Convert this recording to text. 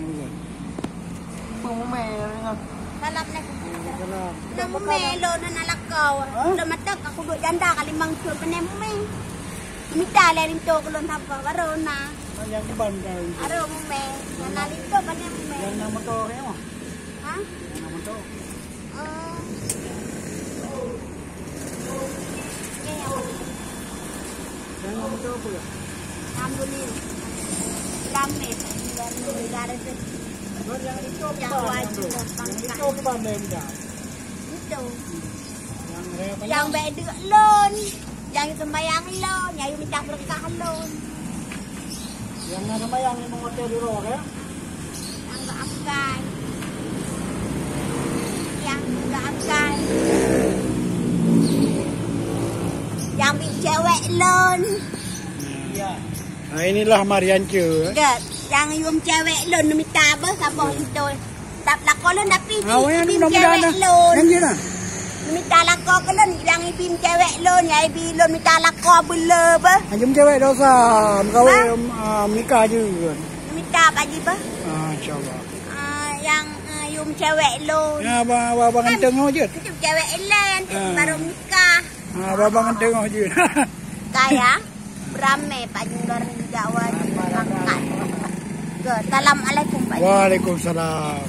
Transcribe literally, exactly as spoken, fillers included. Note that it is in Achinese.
Mumé, mumé, ya. Salam alaikum. Salam. Nah, mumé, lôn hana lakoe. Hah? Lôn mantong ka kuduek janda ka limong thon, pane mumé. Mita lé linto keu lôn saboh, barô na. Nyang ban ka. Aro mumé, hana linto pane mumé. Nyang na moto, ya, mah? Hah? Nyang na moto. Oh. Oke, ya. Alhamdulillah. Damé, negara tu. Yang wajib pangkat. Itu. Yang bèk deuk lôn, yang sembahyang lôn, yang minta berkah lôn. Yang na sembahyang limong watèe di roh, ya? Yang geuangkai. Yang geuangkai. Yang bi cewek lôn. Ya. Nah, inilah Marian Ceu. Gèt, yang yum cewek lôn mita beuh saboh itu. Tap lakoe lôn tapi Ah, weh, ibim mudah-mudahan cewek dah. Lôn. Nyan je dah. Mita lakoe keu lôn, nyang ibim cewek lôn, nyang ibi lôn mita lakoe beuleu beuh. Anjum cewek dosa, meukawe, Hah? Ah, menikah je kan. Mita apa ji beuh? Ah, insyaallah. Ah, yang, ah, yum cewek lôn. Ya, abang, abang, abang ganteng ho jeuet. Itu cewek lain, Ah. Baru menikah. Ah, abang, abang ganteng ho jeuet. Kaya. Beramé Pak Jumbar di Jawa makan. Ke, assalamualaikum, Pak Jumbar. Waalaikumsalam.